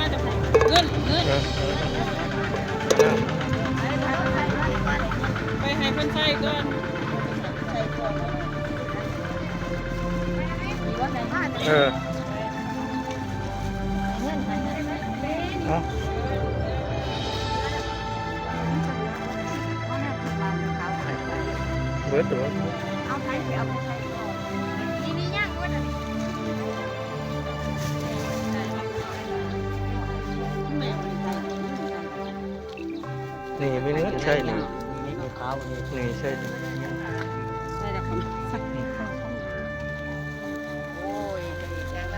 ມາຈາກໃສ? ເງິນ ເງິນ ເອີ ເອີ ໄປໃຫ້ເພິ່ນໃຊ້ກ່ອນ ໃຊ້ກ່ອນ ເອີ ເອົາ ເບິດໂຕ ເອົາໃຜຊິເອົາໄປໃຊ້ກ່ອນ ນີ້ ນີ້ຍ່າງເບິດອັນນີ້ ນີ້ມີເງິນໃຊ້ນີ້ ນີ້ຂາວນີ້ ນີ້ໃຊ້ ໃຊ້ແລ້ວ ໂອ້ຍ ຈະເຮັດຈັ່ງໃດ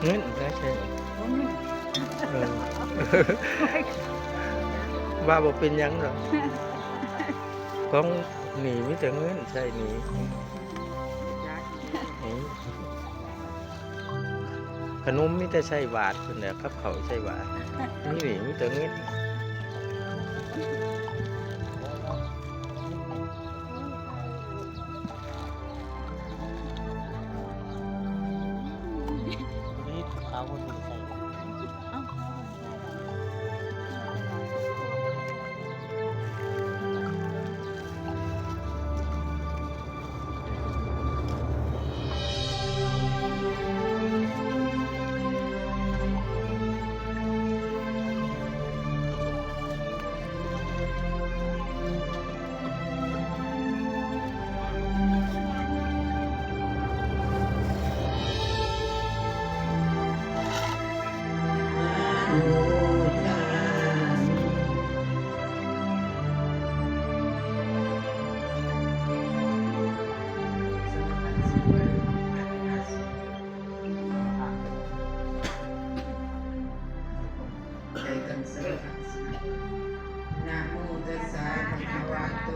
ເງິນໃຊ້ ເອີ ວ່າບໍ່ເປັນຫຍັງດອກ ຂອງນີ້ມີແຕ່ເງິນໃຊ້ນີ້ ຂະໜົມມີແຕ່ໃສ່ບາດພຸ້ນແຫຼະ ກັບເຂົ້າໃສ່ບາດ ນີ້ມີແຕ່ເງິນ ນີ້ຂາວບໍ່ຖືກໃສ່ ເອົ້າ. ໃຈກັນສະຫຼະ ນະໂມຕັດສະ ພະຄະວະໂຕ